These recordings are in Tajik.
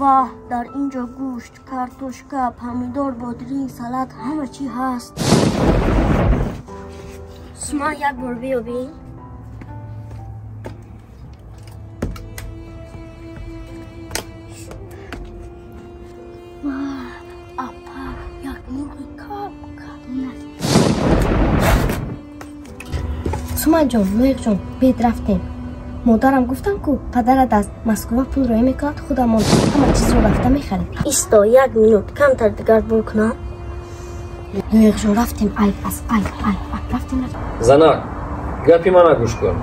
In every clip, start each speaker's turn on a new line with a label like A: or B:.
A: Ваҳ, дар ин ҷо гӯшт, картошка, помидор, бодринг, салат, ҳама чӣ ҳаст. Суман, як бор биёбин. Ваҳ, апа, як мурғи кап кап.
B: Суманҷон, Лоиқҷон, бед рафтем. Модарам гуфтам, ку падарат аз Москва пул роӣ мекунад, худамон ҳама чизро рафта мехарем.
A: Исто, як минут, камтар дигар бор кунам.
B: Лоиқҷон, рафтем, айб аст, айб, айб, айб, рафтем, рафтем.
C: Занак, гапи мана гӯш кун.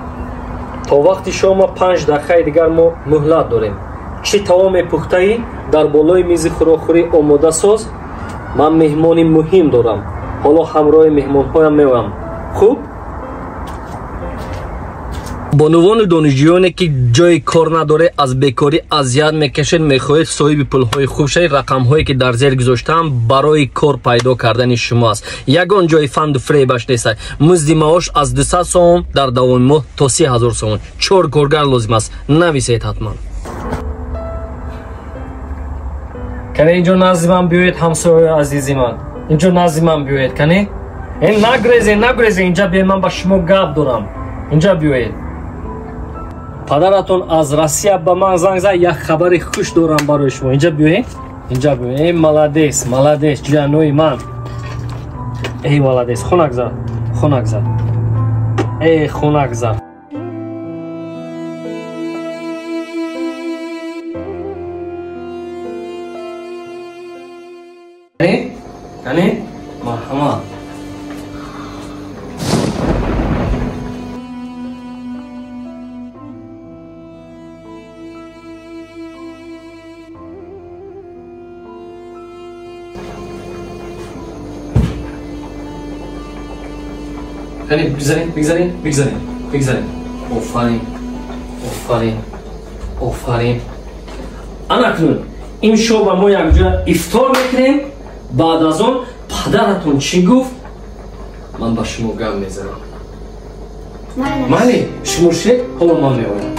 C: То вақти шома 5 дақиқаи дигар мо муҳлат дорем. Чӣ таоме пухтаӣ, дар болои мизи хӯрокхӯрӣ омода соз. Ман меҳмони муҳим дорам, ҳоло ҳамроҳи меҳмонҳоям меоям. Хуб, бонувони донишҷӯёне, ки ҷои кор надоре, аз бекорӣ азият мекашед, мехоҳед соҳиби пулҳои хуб шавед, рақамҳое ки дар зер гузоштаам, барои кор пайдо кардани шумо аст. Ягон ҷои фанду фиребаш нест. Музди маош аз 200 сомон дар давоми моҳ то 3000 сомон. Чор коргар лозим аст, нависед ҳатман. Кане, инҷо назди ман биёед, ҳамсояи азизи ман, инҷо назди ман биёед. Кане, э, нагрезе, нагрезе, инҷа биёед, ман ба шумо гап дорам, инҷа биёед. Падаратон аз Россия ба ман занг зад, як хабари хуш дорам барои шумо. Инҷа биёед, инҷа биёед. Эй, молодец, молодец, ҷанои ман, эй, молодец. Хунак зад, хунак зад, эй, хунак зад. Кане, марҳамат. Кане, бигзарем, бигзарем, бигзарем, бигзарем. Офарин, офарин, офарин. Ана акнун ин шоба мо якҷоя ифтор мекунем. Баъд аз он падаратон чӣ гуфт, ман ба шумо гап мезанам. Майли, шумо шед, ҳоло ман меоям.